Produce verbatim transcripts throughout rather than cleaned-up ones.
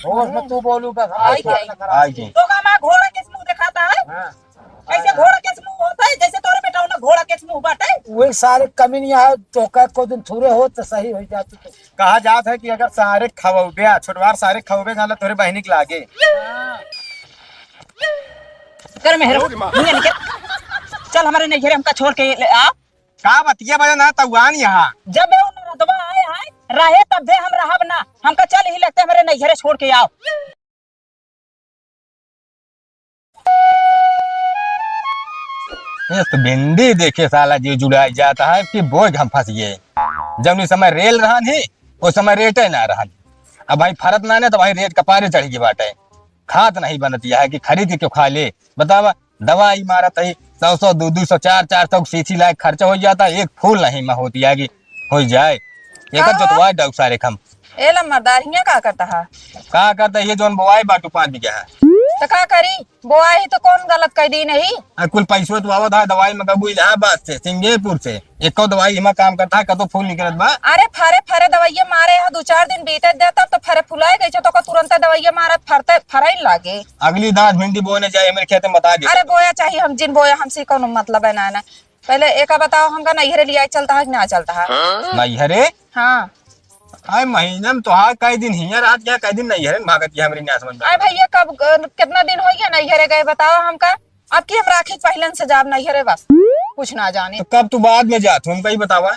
होश में तू बोलू बस, हम आई आई। आई जी। तो का माँ घोड़ा के मुंह दिखाता है? हाँ। ऐसे घोड़ा के मुंह होता है, जैसे तोरे बेटा ना घोड़ा के मुंह बाटे। वही सारे कमीनिया है, तो का को दिन थोड़े हो तो सही हो जाते तो। कहा जात है कि अगर सारे खवबे, छोटवार सारे खवबे, जान ला तोरे बहिनी के लागे। हाँ। कर मेहर, निकल, निकल। चल हमरे नैहरे हमका छोड़ के ले आ। का बतिया बजा ना तउआन यहाँ। जब वो नरदवा आए हैं, रहे तब दे हम रहब ना। हमका चल ही लगते हमरे नैहरे छोड़ के आओ। इस भिंडी देखे साला जी जुड़ाई जाता है कि बोझ हम फंस गए। जब उस समय रेल रहन ही, उस समय रेटे ना रहन। अब भाई फरत ना ने तो भाई रेट कपारे चढ़ गई बाटे। खात नहीं बनत यह है कि खरीद के क्यों खा ले। बतावा, दवाई मारत ही, सौ सौ, दो दो सौ, चार चार सौ की सीसी लायक खर्चा हो जाता है, एक फूल नहीं में होती है कि हो जाए। एक का हो? जोतवा डाउक सारे खम। ए लम्बरदार, हियां का करता है? का करता है, ये जोन बोआई बाटू पाँच बीघा है। तो का करी, बोआई तो कौन गलत कह दी नहीं? आ, कुल पैसो तो आवत है दवाई में कबू इलाहाबाद से, सिंगेपुर से। एको दवाई हिमा काम करता है, कतो फूल निकलत बा। अरे फरे फरे दवाइये मारे है, दो चार दिन बीते दे तब तो फरे फुलाए गई छे, तो का तुरंत दवाइये मारत फरते फरइन लागे। अगली दांत भिंडी बोने जाए, मेरे खेत में बता दे। अरे बोया चाहिए हम जिन बोया, हमसे कौनो मतलब है ना, ना। पहले एका बताओ, हमका नैहरे लिया चलता है कि ना चलता है? नैहरे? हाँ। आए महीना में तोहार कई दिन हियां रहत गया, कई दिन नैहरे में भागत गया, हमरी ना समझ में। अरे भैया, कब, अ, कितना दिन हो गया नैहरे गए, बताओ हमका। अब की हम राखी पहलन से जाब नैहरे, बस कुछ ना जाने। तो कब तू बाद में जात हो, हमका ही बतावा।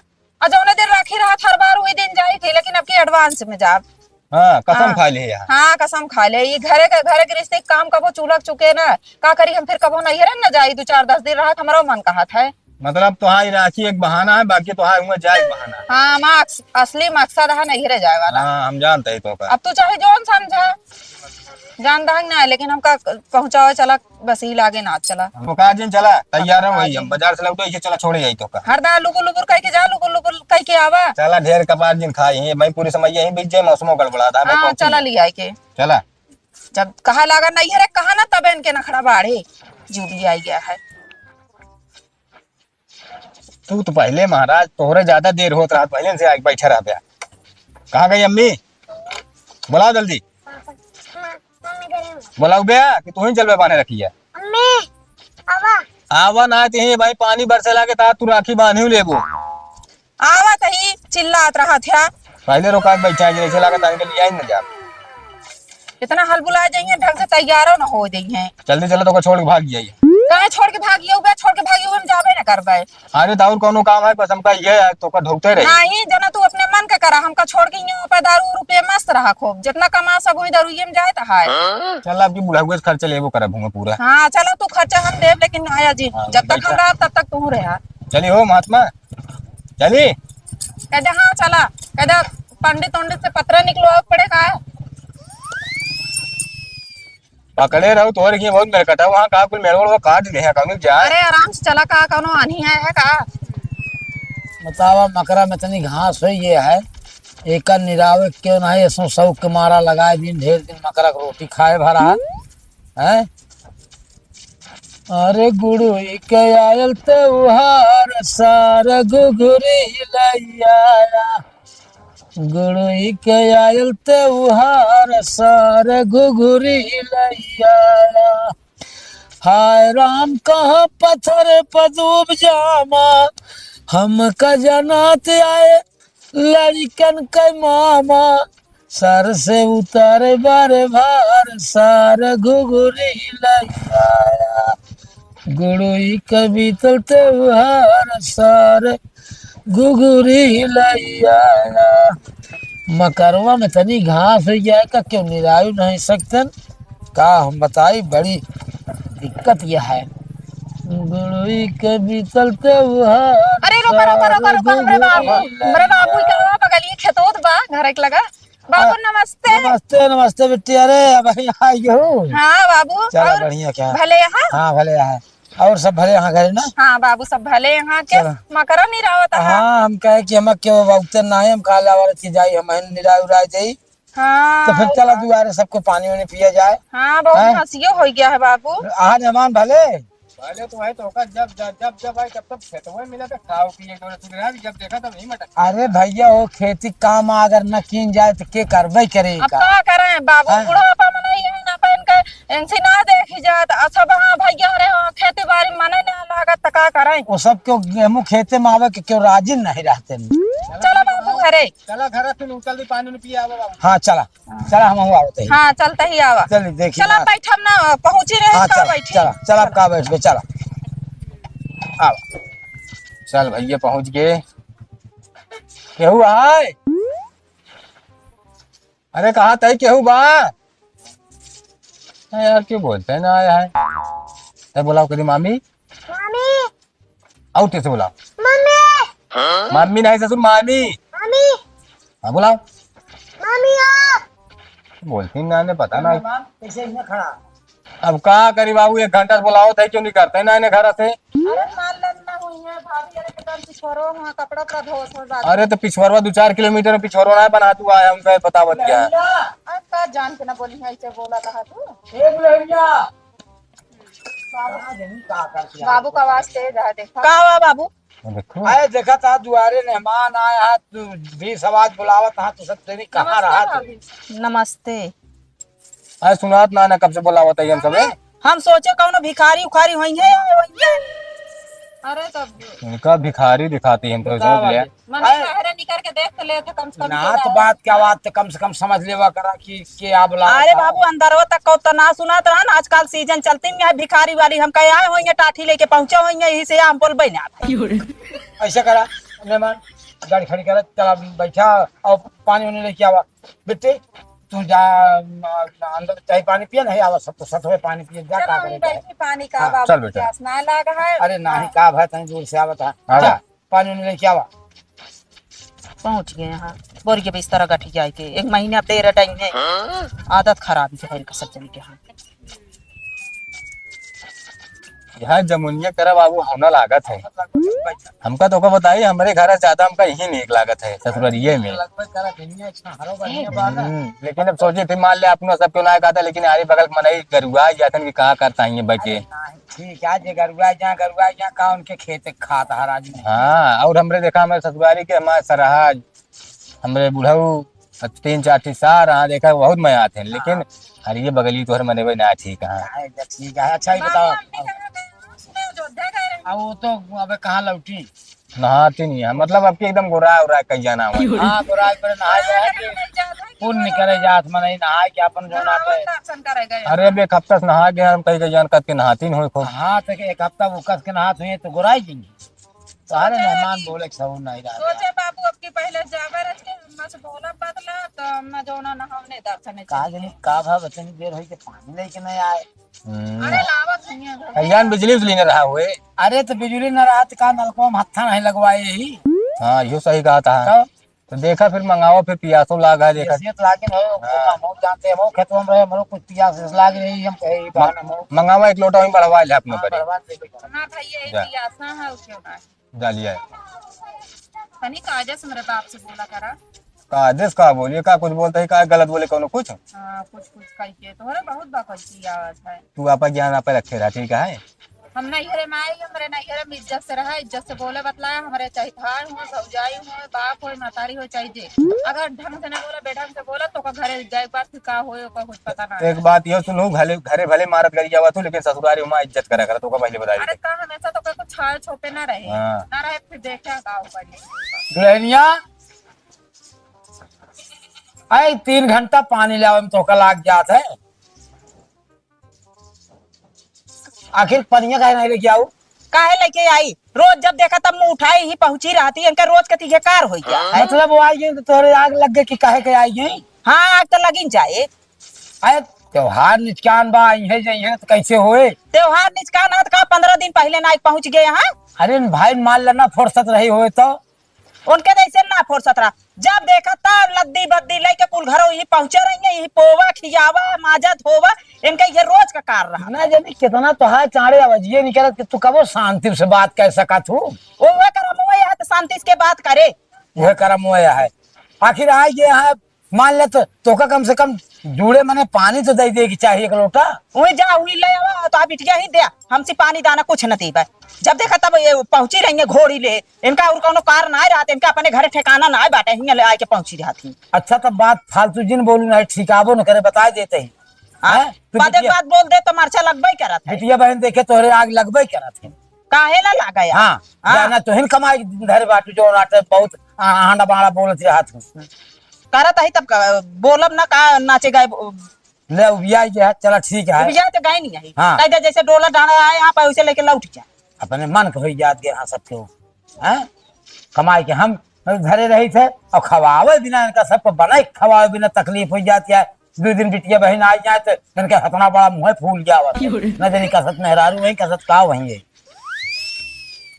और जौने दिन राखी रहत हर बार वही दिन जाई थी, लेकिन अब की advance में जाब। हाँ, कसम हाँ। खा ले यहाँ। हाँ, कसम खा ले। ये घरे के, घरे गृहस्थी के काम कबो चूल्हा चुके ना। का करी हम फिर कबो नैहरे न जाई, दो चार दस दिन रहत हमरो मन कहत है। मतलब तोहार राखी एक बहाना है, बाकी तोहार हुआ जाए एक बहाना है। हाँ, हमार अस-, असली मकसद है नैहरे जाए वाला। हाँ, हम जानते ही तो का। अब तू चाहे जौन समझा, जानता है ना, लेकिन हमका पहुँचावे चला, बस ही लागे ना चला। तो का जिन चला, तैयार है वही, हम बाजार से लौटे, इसे चला छोड़े जाई तो का। हर दाना लुबुर लुबुर कह के जा, लुबुर लुबुर कह के आवा। चला ढेर कपार जिन खाई है, मैं पूरी समय यहीं बीत जाए, मौसमो गड़बड़ा था, मैं हाँ, पहुंची चला नहीं। लिया के। चला। जब कहा लागा नैहरे कहा ना, तब इनके नखड़ा बाढ़े, जो भी आई गया है। तू तो पहले महाराज, तोहरे ज्यादा देर होत रहा, पहले से आके बैठा रहा बे। कहाँ गई अम्मी? बुलाओ जल्दी। बुलाओ बे, कि तू ही चल बे बांधे रखी है। अम्मी, आवा। आवा ना, ते ही भाई पानी बरसे लागे, ता तू राखी बांधी लेबो। आवत ही, चिल्लात रहत है। पहले रोका के बैठा है, जैसे लागत आगे लिया ही न जा। इतना हलबुला जाइए, ढंग से तैयारो न हो जाइए। जल्दी चलो, तो को छोड़ के भाग जाइए। काहे छोड़ के भाग जाओगे? छोड़ के भाग जाओगे, हम जाबे न करबे। अरे, तो और कौनो काम है? बस हमका ये है, तो का ढोकते रहे। नहीं, जना तू अपने मन के करा, हमका छोड़ के यहाँ पे दारू रुपये मस्त रहा खूब। जितना कमा सब वही दारू ये में जाए तो है। चल, आपकी बुढ़ाऊ के खर्चा लेबो करब हूँ पूरा। हाँ, चलो तू खर्चा हम देब, लेकिन आया जी, हाँ, जब तक बैठा। हम रहब, तब तक तू रहा। चली हो महात्मा। चली। कह दे, "हाँ, चला।" कह दे, "पंडित उंडित से पत्र निकलवावे पड़े का?" पकड़े रहो, तोहरे के बहुत मेरकट है, वहाँ का कुल मेड़ोड़ वो काट दे हैं, कौनो जाए। अरे, आराम से चला, का कौनो आनी है, है का? बतावा, मकरा में इतनी घास हुई ये है, एकर निरावे क्यों नहीं, ऐसो शौक के मारा लगाए दिन, ढेर दिन मकरा के रोटी खाए भरा, हैं? अरे गुड़ुई के आयल त्योहार, सार घुघुरी लैया। गुड़ुई के आयल त्योहार, सार घुघुरी लैया। हाय राम, कहाँ पत्थर पर दूब जामा, हमका जनात आए लड़िकन के मामा, सर से उतारे बारे भार, सार घुघुरी लैया। गुड़ुई के बीतल त्योहार, सार घुघुरी लैया। मकरवा में तनी घास हो जाए का, क्यों निरायु नहीं सकतन? का हम बताई, बड़ी दिक्कत यह है। गुड़ुई के बीतल त्योहार। अरे, रोका, रोका, रोका, रोका, हमरे बाबू, हमरे बाबू का बगलिए खेतोत बा, घर के लगा। बाबू, आ, नमस्ते। नमस्ते, नमस्ते बिट्टी। अरे, अब यहाँ आई हो। हाँ, बाबू, चला, और बढ़िया क्या? भले यहाँ? हाँ, भले यहाँ। और सब भले यहाँ घरे ना? हाँ, बाबू, सब भले यहाँ के। चला। मकरा निरावत है। हाँ, हम कहे कि हम के वक्त ना है, हम काल आवत की जाई, हम निराय उराय जाई। हाँ, तो फिर चला दुआरे सबको पानी वानी पिया जाए। हाँ, बहुत हैं? हंसियो हो गया है बाबू। हाँ, मेहमान भले। पहले तो है तो ओकर जब, जब, जब, जब आए तब, तब खेतवे में मिला था, खाओ पिए के, बोले, "तू रह भी, जब देखा तब नहीं मटक।" अरे भैया, वो खेती काम अगर न कीन जाए तो के करबे करे अब का? का करें बाबू, हाँ। बुढ़ापा में नहीं है ना, अपन के इनसे ना देखी जात। अच्छा बा, हाँ भैया, अरे हाँ, खेती बाड़ी में मने ना लागत, तो का करें? वो सब क्यों गेहूं खेते में आवे के क्यों राजी नहीं रहते हैं? चलो बाबू घरे। चला घर, फिर उतल दी, पानी उनी पिए आवा बाबू। हाँ, चला। चला, हम हुआ होते हैं। हाँ, चलते ही आवा। चल, देखी चला, बात। बैठब ना, पहुँची रहे हाँ, तो चला, बैठी। चला, चला, आप का बैठ गए, चला। आवा। चल भैया, पहुँच गए। केहू आए? अरे, कहाँ तई केहू बा? अरे यार, क्यों बोलते हैं ना आया है? तब बुलाओ कभी मामी। मामी। और तेरे से बुलाओ। मम्मी। मम्मी नहीं ससुर, मामी। मामी। हाँ, बुलाओ। मामी आ। बोलती ना ने पता ना। मेहमान कैसे इन्हें खड़ा? अब का करी बाबू, एक घंटा से बुलाओ थे, क्यों नहीं करते ना इन्हें घर से? अरे मान लेन ना हुई है भाभी, अरे एकदम पिछवारो हुआ, कपड़ा उपड़ा धोत हो बाबू। अरे तो पिछवारवा दो चार किलोमीटर में पिछवारवा ना बना तू आया, उनका पता बन गया। अब का जान के ना बोली है, ऐसे बोला रहा तू। एक लहरिया। बाबू का आवाज तेज है, देखा। का हुआ बाबू? देखो। अरे देखा था दुआरे मेहमान आए हैं, तू भी सवाज बुलावत हाँ, तू सब जनी कहाँ नमस्ते रहा तू? भाभी। नमस्ते। अरे सुनात ना, ना कब से बुलावत है हम सबे। हम सोचे कौनो भिखारी उखारी होइहैं, आए होइहैं। अरे तब इनका भिखारी दिखाती है, हम तो का सोच लिया। बात है? मने अरे बाहरे निकर के देख तो लेत है, कम से कम नात बात क्या बात है, कम से कम समझ लेवा करा कि के आ बुलावत है। अरे बाबू, अंदरवा तक को तो ना सुनात रहन, आजकल सीजन चलती में है भिखारी वाली, हम कहे आए होइहैं, टाठी लेके पहुँचा होइहैं, यही से हम बोलबे ना। ऐसे करा, मेहमान, गाड़ी खड़ी करा, चला बैठा और पानी उनी लेके आवा। बेटी, तू जा, अंदर चाय पानी पिए, नहीं आवा, सब तो सत हुए पानी पिए, जा, चलो, का हम करेगा? बैठी, पानी का हाँ, बाबू, चल बेटा। प्यास ना लाग है। अरे, नाही, हाँ। का भाई, तनी दूर से आवत है। हाँ। जा, पानी उनी लेके आवा। पहुँच गए यहाँ, बोरी के बिस्तर गठी जाए के, एक महीने अब डेरा टाइम है। हाँ। आदत खराब है इनका सब जन के यहाँ। यहाँ जमुनिया करा बाबू होना लागत है। हमका तो ओका बताई, हमरे घर से ज्यादा हमका यही नीक लागत है, ससुररिये में। हम्म, लेकिन अब सोचे थे, मान ले अपनो सब क्यों ना कहता, लेकिन आरे बगल के मनई गरुआ जातन कि कहाँ करता है ये बचे। ठीक है, जे गरुआ जा, गरुआ जा, का उनके खेत खात हर आदमी। हाँ, और हमरे देखा, हमरे ससुरारी के हमारे सरहज, हमरे बुढ़ऊ, तीन चार ठी सार, हाँ, देखा, बहुत मया थे, लेकिन हाँ। अरे ये बगली तोहर मने भाई ना ठीक है। हाँ, ये ठीक है। अच्छा, ये बाबू, बताओ। हमने कहा कि उसने अयोध्या गए रहे। अब वो तो अबे कहाँ लौटी? नहाती नहीं है, मतलब, अब की एकदम गोरा उरा कई जाना हुआ। हाँ, गोरा पर नहाए गए हैं कि पुण्य करे जात मनई नहाए के अपन जो ना रावण पे। दर्शन करे गए। अरे, अब एक हफ्ता से नहा गया, हम कहीं गए जान कत के नहाती नहीं हो खूब। हाँ, तो एक हफ्ता वो कस के नहात हुई तो गोराई जाएंगे। सारे सोचे मेहमान कि बोले कि सहूर नहीं रहा। सोचे बाबू, अब की पहले जावे रच के अम्मा से बोला बदला, तो अम्मा जो ना नहावने दर्शन है का चली जनी गई। का भा बचनी देर होई के पानी लेके नहीं आए। हम्म। अरे लावत नहीं है। कल्याण बिजली उजली न रहा हुए। अरे तो बिजली न रहा तो का नलको में हत्था नहीं लगवाए ही। हाँ, यो सही कहा था। तो तो देखा फिर मंगावा, फिर पियासो लाग है, देखा। पियासियत लागे न हो, हाँ। हम जानते हैं, वो खेतवा में रहे, हमरो कुछ पियास लाग रही, हम कहे, ई बहाना म-, मंगावा एक लोटा वहीं बढ़वा ले अपने हाँ, बड़े। बढ़वा दे। हाँ भाई, यही जा। पियासा है, उसके बाद। जा लिया है। तनी कायदे से मेरे बाप से बोला करा। कायदे से का बोलिए, का कुछ बोलता है, का गलत बोले कौनो कुछ? हाँ, कुछ, कुछ कह के, तोहरे बहुत बकैती आवाज है। तू आपा ज्ञान आपा रखे रहा, ठीक है? हम नैहरे में आई, हमरे नैहरे में इज्जत से रहा, इज्जत से बोले बतलाए, हमरे चाहे भाई हो, भौजाई हो, बाप हो, महतारी हो, चाहे जे। अगर ढंग से ना बोला, बेढंग से बोला, तो ओकर घरे जाए के बाद फिर का होए, ओकर कुछ पता ना एक रहे। बात यो सुनू, घरे, घरे भले मारत गली जावा तू, लेकिन ससुरारी में इज्जत करा करा, तो ओकर पहले बता अरे दे। का हमेशा तो कोई कुछ छाए छोपे ना रहे, हाँ। ना रहे, फिर देखे का ऊपर। दुल्हनिया, आई तीन घंटा पानी लावे में तोहका लाग जात है। आखिर पनिया काहे नहीं लेके आऊ? काहे लेके आई? रोज जब देखा तब मुंह उठाई ही पहुंची रहती, इनका रोज के तीखे कार हो गया है। मतलब वो आई गई तो तोहरे आग लग गए कि काहे के आई गई? हाँ, आग तो लगिन जाए। अरे त्योहार निचकान बा, आई है, जाई है तो कैसे होए? त्योहार निचकान है तो का पंद्रह दिन पहले ना पहुंच गए यहाँ? अरे भाई, मान लेना फुर्सत रही होए तो। उनके जैसे ना फुर्सत रहा, जब देखा तब लद्दी बद्दी लेके कुल घरों यही पहुंचे रही है, यही पोवा खियावा माजा धोवा, इनका ये रोज का कार रहा। ना जानी कितना तोहार चाड़े आवाजिए निकलत कि तू कबो शांति से बात कर सका तू। वो, वो करम वो है तो शांति से बात करे। वह करम वो है। आखिर आए ये है मान ले तो, तोका कम से कम जूड़े मने पानी तो दे दे के चाहिए एक लोटा। उही जा, उही ले आवा, तो आप बिटिया ही दे, हमसे पानी दाना कुछ न देबे। जब देखा तब ये पहुंची रही है घोड़ी ले, इनका और कौनो कार ना रहत, इनका अपने घरे ठिकाना ना बाटे, हियां ले आके पहुंची रहत ही। अच्छा, तो बात फालतू जिन बोलू, नहीं ठिकाबो न करे, बता देते ही। हाँ, हैं? तू बात एक बिटिया बात बोल दे तो मरचा लगबे करत है। बिटिया बहन देखे तोहरे आग लगबे करत है। काहे ना लागे यार? हाँ, हाँ। जाना तो हिन कमाई धरे बाटू जो नाटे बहुत आ-, आंडा बाड़ा बोलत रहत हूँ। करत ही तब का, बोलब ना का नाचे गाए बो-, ले उबिया गया, चला ठीक है। उबिया तो गाए नहीं आई। हाँ। कह दे जैसे डोला डाला है यहाँ पे वैसे लेके लौट जा। अपने मन के होई जात गए हाँ सबके। हैं? कमाई के हम घरे रही थे और खवावे बिना इनका सबको बनाए खवावे बिना तकलीफ हो जाती है। दो दिन बिटिया बहन आ जाए तो इनके हतना बड़ा मुँह फूल जावा। न जानी कसत मेहरारू वही कसत का वही है।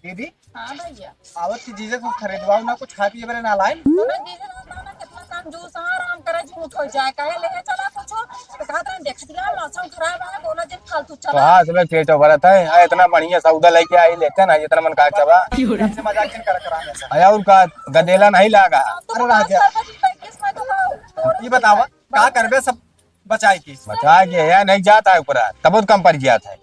दीदी, हाँ भैया। आवत की जीजा कुछ खरीदवाओ ना, कुछ खाए पिए बरे ना लाए। तो ना जीजा ना लाना, कितना कंजूस है, आराम करे झूठ हो जाए, कहे ले चला कुछ, तो कहते हैं देख दिया मौसम खराब है, बोला जिन फालतू तो चला। हाँ, इसमें पेट भरत है, आ, इतना बढ़िया सौदा लेके आई लेते ना, जितना मन कहा चबा। हमसे मजाक जिन कर करा हमेशा। अरे और का गदेला नहीं लागा। तो अरे राजा, बस कर दे, पैंतीस में तो हाँ, ये बतावा, का करबे सब बचाए के? बचाए के यार, नहीं जाता है ऊपर, तब बहुत कम पड़ जाता है।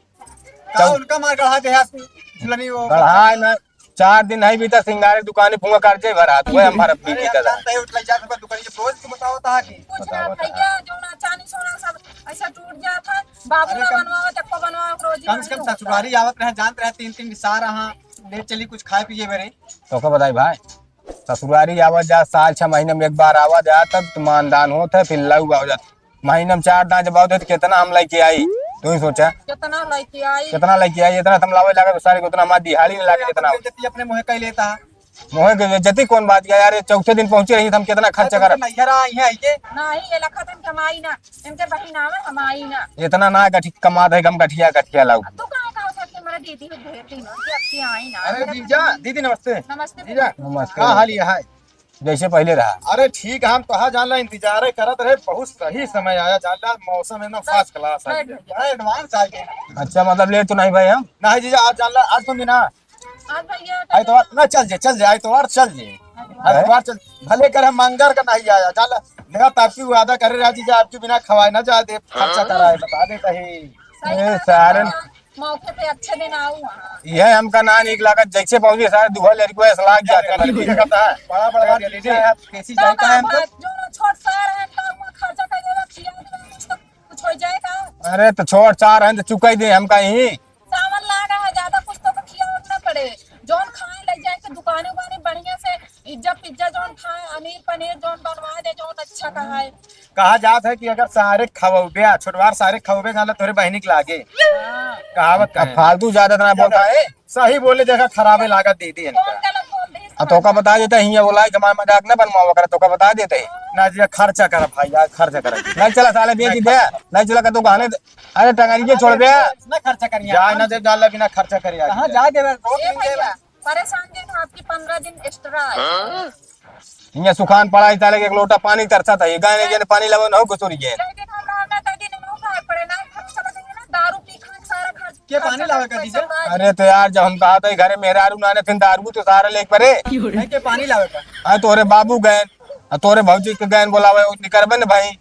का उनका मार गढ़ा दे है, झुलनी वो गढ़ा है ना, चार दिन नहीं बीता, सिंगारे दुकानी फुआ कर जे भरा, तू हम भरत भी अरे, बीता हम था। जानते हैं, उठ लग जाते हैं, दुकानी के रोज तो बताओ ता कि कुछ ना बताओ ता। भैया, जो ना चांदी सोना सब ऐसा टूट जात है। बाबू अरे ना कम, बनवाओ, चक्को बनवाओ, रोजी कम से कम बनवाओ। ससुरारी आवत रहे, जानत रहे, तीन तीन साल रहा, ले चली कुछ खाए पिए बरे। तो का बताई भाई, ससुरारी आवा जा, साल छह महीने में एक बार आवा जा, तब तो मानदान होत है, फिर लऊ आवा जा। महीने में चार दांत जब आवत है, तो कितना हम लेके आई, तू ही सोचा। कितना लेके आई? कितना लेके आई, इतना तुम लावे लागे, सारे को उतना हमारी दिहाड़ी नहीं लागे, जितना। बेइज्जती अपने मुँह कई लेता है। मुँह के बेइज्जती कौन बात किया यार, ये चौथे दिन पहुँची रही, तो हम कितना खर्चा अरे, करब? तुम नैहर आई है, ये? नहीं, ये लखा तुम कमाई ना, इनके बहिन आवे, हम आई ना। इतना ना गठी कमात है, हम गठिया, गठिया लाऊ। तू कहाँ, कहाँ से हमारा दीदी हो, भेज दी ना, कि अब की आई ना। अरे जीजा, दीदी नमस्ते। नमस्ते जीजा। भैया। नमस्ते। का हाल ये है? जैसे पहले रहा। अरे ठीक है, हम कहा जान ला इंतजारे करत रहे, बहुत सही समय आया जान ला, मौसम एकदम first class है। बैठ भैया। बड़ा advance आ गए। अच्छा, मतलब लेट तो नहीं भाई हम? नहीं जीजा, आज जान ला, आज तुम भी ना। आज भैया आइतवार ना चल जे, चल जे, आइतवार चल जे। आइतवार चल, भले कर हम मंगर का नहीं आया, जान ला, देखा तरसी वादा करे रहा जीजा, आपके बिना खवाए ना जाए दे, खर्चा कराए, बता दे कहीं। सही ए, बात है सारन। भैया, मौके पे अच्छे दिन आऊ वहाँ। यह हमका ना नीक लागत, जैसे पहुँचे सारे दुहा लड़को ऐसा लाग जाते हैं। बड़ा बड़ा बात लीजिए, आप कैसी जाए का है हमको? जो ना छोट सार है, इनका हुआ खर्चा कर देगा, खिया देगा, कुछ तो कुछ हो जाए का? अरे तो छोट सार हैं तो चुकाई दे हमका ही। सावन लागा है, ज्यादा कुछ तो खियावत ना पड़े। जौन खाए ले जाए के दुकाने उकाने बढ़िया से, इज्जा पिज्जा जौन खाए, अनीर पनीर जौन बनवा दे, जौन अच्छा कहाए। कहा जात है कि अगर सारे खवबे, छोटवार सारे खवबे, जान ला तोरे बहिनी के लागे। हाँ। कहावत का अब है। फालतू ज्यादा इतना बोलता है। सही बोले, देखा खराबे लागत दीदी इनका। कौन गलत बोल दे? अब तोका बता देता है, हियाँ बोला है, जमा मजाक ना बनवावा कर, तोका बता देते हैं। ना जी, खर्चा कर भाई, यार खर्चा कर। नहीं चला साले, बेच दे, नहीं चला कर तू कहने दे। अरे टंगरी के छोड़ बे। ना खर्चा करिए। जाए ना दे, जान ला बिना खर्चा करिए। कहाँ जाए देवे? रोक ए लेंगे। भैया, परेशान जिन, आपकी पन्द्रह दिन extra है। हाँ? हियाँ सुखान पड़ा ही, साले के एक लोटा पानी तरसा था, ये गाने जने पानी लावे ना हो घुसुरी गए। लेकिन हम रहना था कि नहीं, भाग पड़े ना, हम सब ना दारू पी खा के सारा घर के पानी खर्चा लावे कर का दीजिए? पैसा उड़ा अरे तो यार, जब हम कहा था घरे मेहरारू ना आने, फिर दारू तो सारा लेके परे। नहीं के पानी लावे का? हाँ, तोरे बाबू गए, हाँ, तोरे भौजी के गए बोलावे, वो निकरबे न भाई।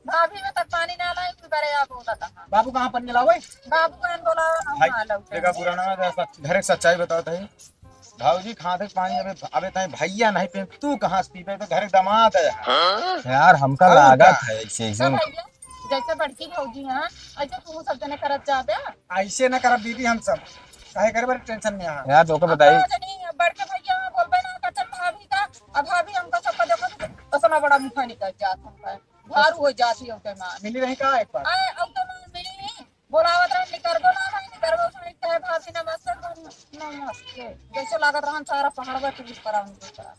भाभी में तक पानी ना लाई, तू बरे आप होता कहाँ? बाबू कहाँ पानी लावे? बाबू गए बोलावे, हम भाई, ना लौटे। देखा पुराना जैसा घर एक सच्चाई बताओ तो। भौजी खाते पानी अबे, अबे तय भैया नहीं पीबे, तू कहाँ से पीबे? तो घर के दामाद है। हाँ? यार, हमका और लागत का? है ऐसे ही। तो भैया, जैसे बड़की भौजी हैं, ऐसे तू सब जने करत जाबे। ऐसे ना करब दीदी हम सब, काहे करे बड़े tension में आ। यार, तोके बताई। अब जनी, अब बड़के भैया बोलबे ना, कचन भाभी का, अब भाभी हमका सबका देखो, तो इतना बड़ा मुखा निकल जात हमका। भारू हो जाती हो के माँ। मिली रही का एक बार? आए, अब तो माँ मिली। बोलावत रहे, निकरबो ना भाई, निकरबो भाई, कहे भाभी नमस्ते, तो नमस्ते। जैसे लागत रहन सारा पहाड़वा टूट पड़ा उनके ऊपर।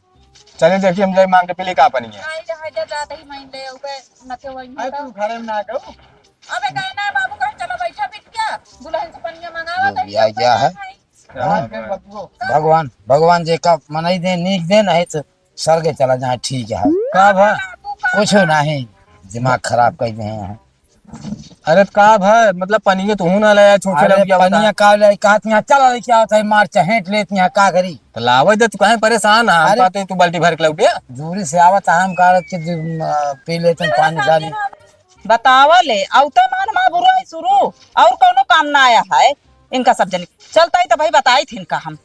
चले देखी, हम जाई मांग के पी ली का पानी है। आई जा, आई जा, जाते ही मैं ले आऊबे, न के वही अरे होता। तू घरे में ना गऊ। अबे कहे ना बाबू, कहे चलो बैठा बिटिया, दुल्हन से पनिया मंगावा जो तो भी आ गया है। भाई। हाँ, फिर बदबू। भगवान, भगवान जे का मनई दे, नीक दे, नहीं तो सरगे चला जाए, ठीक है। का भा? बाबू का कुछ नहीं, दिमाग खराब कर दे हैं। अरे का भाई, मतलब पनिया तू ना लाया, छोटे अरे लड़किया बता। पनिया का ले, कहा तू यहाँ चला लेके आओ, चाहे मार चहेट लेत यहाँ का करी। तो लावे दे, तू काहे परेशान है? हम अरे कहते तू बाल्टी भर के लौटिया। दूरी से आवत है, हम कहा कि जो, अ, पी लेते हैं पानी सानी। बतावा ले, अउते मान मा बुराई शुरू, और कौनो काम ना आया है इनका सब जने। चलता ही तो भाई बताई थी इनका हम।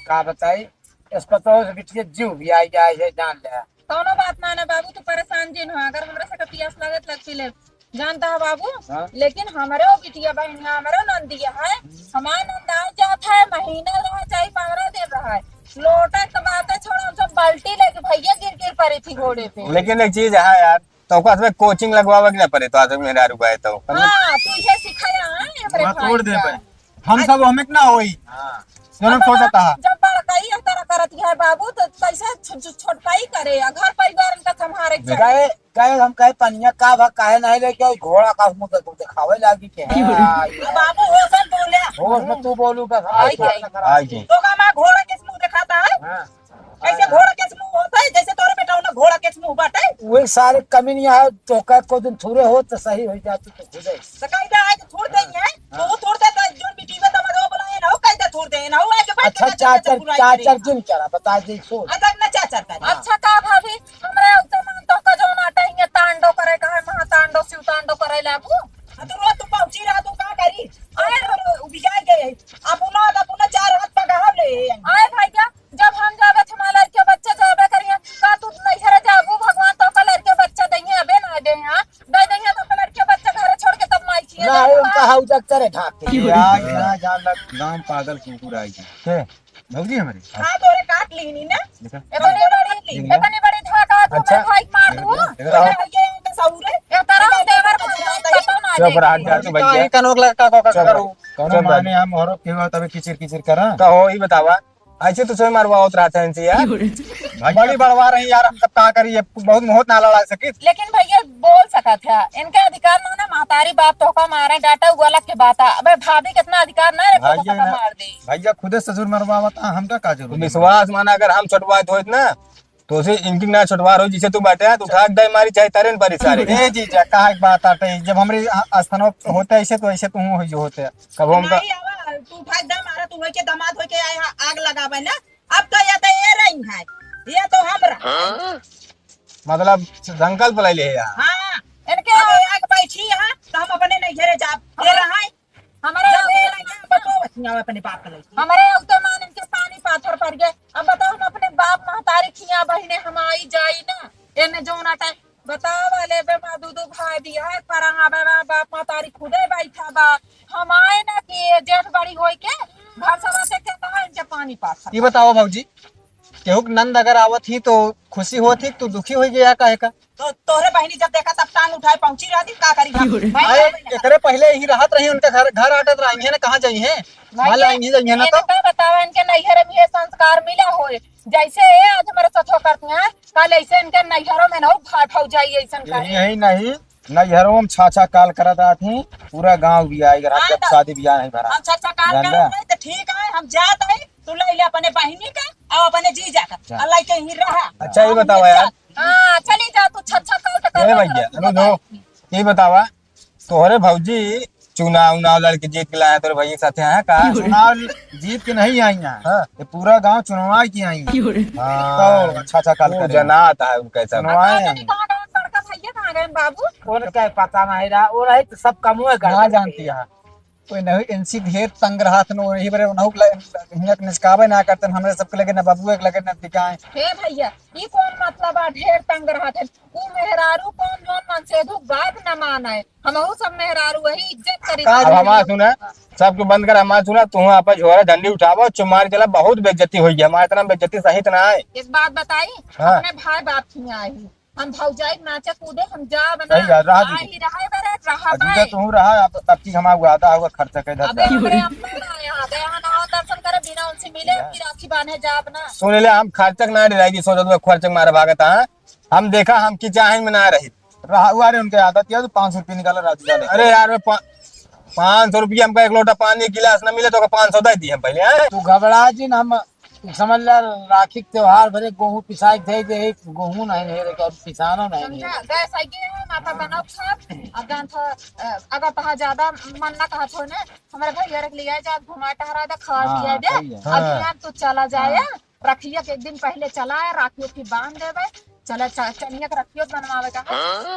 का बताई? इस पर तो बिटिया जीव भी आई जाए है, जान ले। कौनो बात ना ना बाबू, तू परेशान जिन हो। अगर हमरा से पियास लागत लग पी ले, जानता है बाबू। हाँ। लेकिन हमरो बिटिया बहनिया, हमरो नंदिया है, हमार नंद आ जात है, महीना रहा चाहे पन्द्रह दिन रहा है, लोटा के बातें छोड़, हम सब बाल्टी लेके भैया गिर गिर पड़ी थी घोड़े पे। लेकिन एक चीज है यार, तो ओकरा सब coaching लगवावे के ना पड़े, तो आज मेहरारू आए तो। हाँ, तू ये सिखाया है हमरे वहाँ भाई तोड़ दे का। भाई। हम आज सब हमें ना होई। हाँ। जौन हम अब सोचता है। जब बड़काई एह तरह करत है बाबू, तो कैसे छ-, छ-, छोटकाई करे, आ घर परिवार इनका संभारे के चाही। गए, गए हम कहे पनिया का भा काहे नहीं लेके आई, घोड़ा का मुंह देख-, देखावे लागी के। हाँ, ये बाबू होश में बोले। होश में तू बोलू बस, हम आई, आई। तो का माँ घोड़ा के मुंह दिखाता है? हाँ। कैसे घोड़ा के मुंह होता है, जैसे तोरे बेटा ना घोड़ा के मुंह बाटे। वही सारे कमी नहीं है, तो का को दिन थोड़े हो तो सही हो जाते तो खुदे। तो कहीं का आज थोड़ देंगे, हाँ। तो वो थोड़ दे तो जो बिटिया तो मत वो बुलाए ना, वो कहीं का थोड़ दे ना, वो आके बैठ अच्छा, के चाचर, बुराई चाचर करेगा। जिन करा, बता दे, सो। अच्छा, ना चाचर का। हाँ। अच्छा, का भाभी, हमरा एकदम मन तो का जौन आटा हिंगे तांडव करे का है, महातांडव, शिव तांडव करे लागू। हाँ, तो रोज तू पहुंची रहा, तू का करी? अरे, अरे, उबिया गए। अपना, अपना चार हाथ पगार ले। अरे भैया, जब हम जाबे तो हमार लड़के बच्चे जाबे करिए, का तू नैहरे जाबू, भगवान तो का लड़के बच्चे दइहे, अबे ना दे, हाँ? दे दइहे तो का लड़के बच्चे घरे छोड़ के तब माई छिए ना, जाबू, उनका हाँ? हाउ जग करे ढाक के। यार, ना जान लग, गांव पागल कुकुर आई है। के? भौजी हमारी? हाँ, तोरे काट लीनी ना। देखा? इतनी बड़ी, इतनी बड़ी धाका तू अच्छा। मेरे भाई के मार दू। देखा? ये तो सौरे। ये तरह देवर भाई पता ना चुप रहा, जा तू भैया। काहे कनोक लगा, का, का, का चुप करू? रहा। कौनो चुप रहा। माने हम औरत के हुआ तबे किचिर किचिर करा। कहो, ई बतावा, ऐसे तो सोए मारवा होत रहता है इनसे यार। भैया। बड़ी बड़वा रही यार, हम सब का करी, ये बहुत मोहत ना लड़ा सकित। लेकिन भैया बोल सकत है, इनके अधिकार ना, ना महतारी बाप तोहका मारे डांटे, उ अलग के बात है। अबे भाभी कितना अधिकार ना रे, भैया तोहका ना। मार दे। भैया खुदे ससुर मरवावत है, हमका का जरूरत है? विश्वास माना, अगर हम छोटवात होइत ना, तो से इनकी ना छोटवार हो, जिसे तू बाटे, तो उठा के दाई मारी, चाहे तारे न पारी सारे। ए जीजा, कहा एक बात आटे, जब हमरे अ-, अस्थानो होते ऐसे, तो ऐसे तू हो, जो होते। कब हम का नहीं, अब तू उठा के दाई मारा, तू होई के दामाद होई के आए हा, आग लगावे ना। अब तो ये तो ये रही है, ये तो हमरा। हाँ? मतलब संकल्प ले ले यार। हाँ, इनके अब ये आग बैठी है, तो हम अपने नैहरे जाब। ये हाँ। रहा है। हमरे जब ये लगे, बताओ, अपने बाप का लगे। हमरे उते मान इनके पानी पाथर पड़ गए। अब बताओ, हम अपने बाप महतारी खिया बहिने हम आई जाई ना, एने जौन आटा बतावा ले बे, माँ दू दू भाई बियाह करंगा बे, बे, बाप महतारी खुदे बैठा बा। हम आए ना कि ये जेठ बड़ी होई के घर सभा से के कहा इनके पानी पाथर। ये बताओ भौजी, केहू के नंद अगर आवत ही तो खुशी होत ही, तू दुखी होई गया काहे का? तो तोहरे बहिनी जब देखा तब टांग उठाए पहुंची रहती, का करी हम? अरे, एकरे पहिले यहीं रहत रही, उनके घर, घर आटत रही है ना, कहाँ जाई है? भाई, मान ला, यहीं जाई है ना तो? इनका बतावा, इनके नैहर में ये संस्कार मिला होए, जैसे ये आज हमारे साथ करती हैं, कल ऐसे इनके नैहरों में ना हो, भाई भौजाई ऐसन करे। यही नहीं, नैहरों में छाछा काल करत आती, पूरा गांव भी आएगा, हाँ, जब तो शादी ब्याह नहीं भरा। हम छाछा काल जानला? करत नहीं तो ठीक है, हम जात है, तू ले ले अपने बहिनी का और अपने जीजा का, जा। और लेके ही रहा। अच्छा, ये हम बतावा यार। जा। हाँ, चली जा, तू छत छत काल के ए कर भैया, रहा, अनु बताई दो, थी। ये बतावा, तोहरे भौजी चुनाव उनाव लड़ के जीत के लाया, तोरे भैया के साथे आया का? चुनाव जीत के नहीं आई हैं। हाँ। ये पूरा गांव चुनवा के आई हैं। हाँ। तो अच्छा, अच्छा काल वो करे। जनात है उनका सब। चुनवाए अब पता नहीं हैं। कहाँ गए, बड़का भैया कहाँ गए बाबू? कौन का पता नहीं रहा, वो रहे तो सब कम हुए ना जानती है। कोई नहीं, इनसी ढेर तंग रहत न, वही बरे उनहु के ल-, हिंगक निचकावे ना करतन, हमरे सबके लगे न बबुए के लगे न दिखाए। हे भैया, ई कौन मतलब बा ढेर तंग रहत है? ऊ मेहरारू कौन जौन मनसेधू बात न माने? हमहू सब मेहरारू वही इज्जत करी। का अब हमार सुना, सबके बंद कर, हमार सुना, तू आपन झोरा झंडी उठावा, चुमार चला, बहुत बेइज्जती होई है, हमारे इतना बेइज्जती सही तो ना है। एक बात बताई, हाँ। अपने भाई बाप की आई, हम भौजाई नाचे कूदे, हम जाब ना। सही है, रहा आ दीदी। ही रहे बरे, रहा अब दीदी बे। तू रहा, अब तब की हमारा वादा होगा, खर्चा के धर अबे जा। हमरे अम्मा ना यहाँ, गया ना दर्शन करे, बिना उनसे मिले, या। फिर राखी बांधे जाब ना। सुन ले, हम खर्चा के ना डराएगी, सोचत हुआ खर्चा के मारे भागत, हाँ? हम देखा, हम की चाहे में ना रही। रहा हुआ रे, उनके आदत किया तो पाँच सौ रुपये निकाला, राजू जाने। अरे यार, मैं पा-, पाँच सौ रुपये हमका एक लोटा पानी, एक गिलास ना मिले तो का पाँच सौ दे दी हम पहले, हैं? तू घबरा जिन, हम समझ ला, राखी के त्योहार भरे गोहूँ पिसाई के धई दे, गोहूँ नहीं, नहीं रे, पिसानो नहीं, नहीं समझा? रे। गैस आई गए हैं, माता बनाओ साहब। अब जान थो, अ, अगर तहा ज्यादा मन ना कहत हो ना, हमारे भैया रख लिया जा, घुमा टहरा दे, खा हाँ, पिया दे। सही है। अभी हाँ। जान तू चला जाए, हाँ। रखिया के एक दिन पहले चला है, राखी उखी बांध देवे, चला च-, चनिया के रखियो बनवावे का है।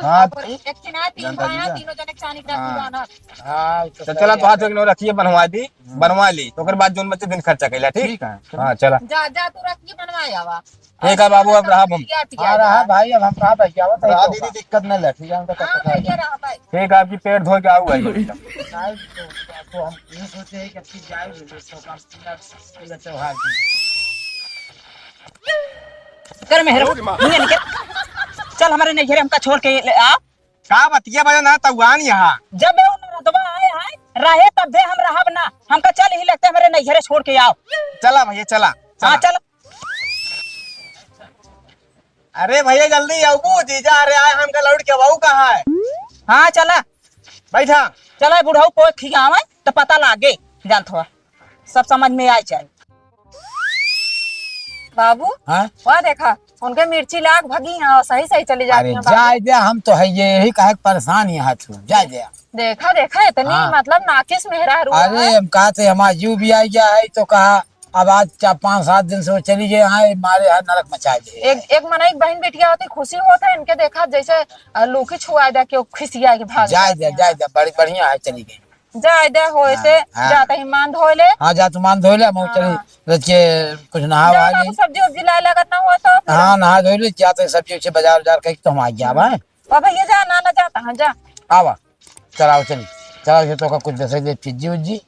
हाँ। और एक किनारे तीन जानता भाई हैं, जीजा। तीनों जने चानी के रखी हाँ। बांधब। हाँ, तो तो सही चला, है। तो हाथ एक नौ रखिए, बनवा दी, हम्म। बनवा ली, तो ओकर बाद जोन बचे दिन खर्चा कैला, ठीक? ठीक है, चलो। हाँ, चला। जा, जा, तू रखिए बनवाए आवा। ठीक है बाबू, अब रहा हम। ठीक है, ठीक है। हाँ, रहा भाई, अब हम रहा भाई, क्या बताइए रहा तो दीदी, का? दिक्कत नहीं ले, ठीक है, हम तो हाँ, पता है। भैया, रहा भाई। ठीक है, आपकी पेट धो के आऊ भाई। नहीं, तो, तो हम ये सोचे हैं कि अच्छी जाए, तो काम पूरा त्योहार की। कर मेहरबू, निकल, निकल। चल, हमारे नैहरे हमका छोड़ के ले आ। का बतिया बजा ना तउआन यहाँ। जब वो नरदवा आए हैं, रहे तब दे हम रहब ना। हमका चल ही लगते हमारे नैहरे छोड़ के आओ। चला भैया, चला, हाँ, चला। चल। अरे भैया, जल्दी आऊ, जीजा, अरे आए, हमका लौट के आऊ कहाँ है? हाँ, चला। बैठा। चला, बुढ़ऊ को खियावे, तो पता लागे, जानत हो, सब समझ में आ जाए। बाबू, हाँ? वह देखा, उनके मिर्ची लाग भगी हैं और सही सही चली जाती अरे हैं बाबू। जाए दे, हम तो है ये, यही कहे के परेशान यहाँ तू, जाए दे। देखा, देखा, इतनी हाँ। मतलब नाकिस मेहरारू अरे है। हम कहा थे हमारा जीव भी आ गया है, तो कहा अब आज चार, पाँच, सात दिन से वो चली गए हैं, मारे यहाँ नरक मचा दे। एक, एक मनई बहन बेटिया होती, खुशी होत है, इनके देखा जैसे, अ, लूकी छुआ दे के खिसिया के भाग जाए जाती दे, हैं। जाए दे, बड़ी बढ़िया है, चली गई। जाए दे, होए हाँ, से हाँ। जाते ही मान धोए ले। हाँ, जा तू मान धोए ले, हम हाँ। चली रच के कुछ नहा जा वहा बाबू, ली। सब्जी उब्जी लाए लागत ना हो तो फिर हाँ, नहा धोए ले, जाते सब्जी उब्जी बाजार उजार कहीं तो हम आ गया हम्म। बा। अब भैया जा, ना, ना जाता, हाँ, जा। आवा, चलाओ चली, चलाओ ये तो का कुछ दे दे फिज्जी उज्जी।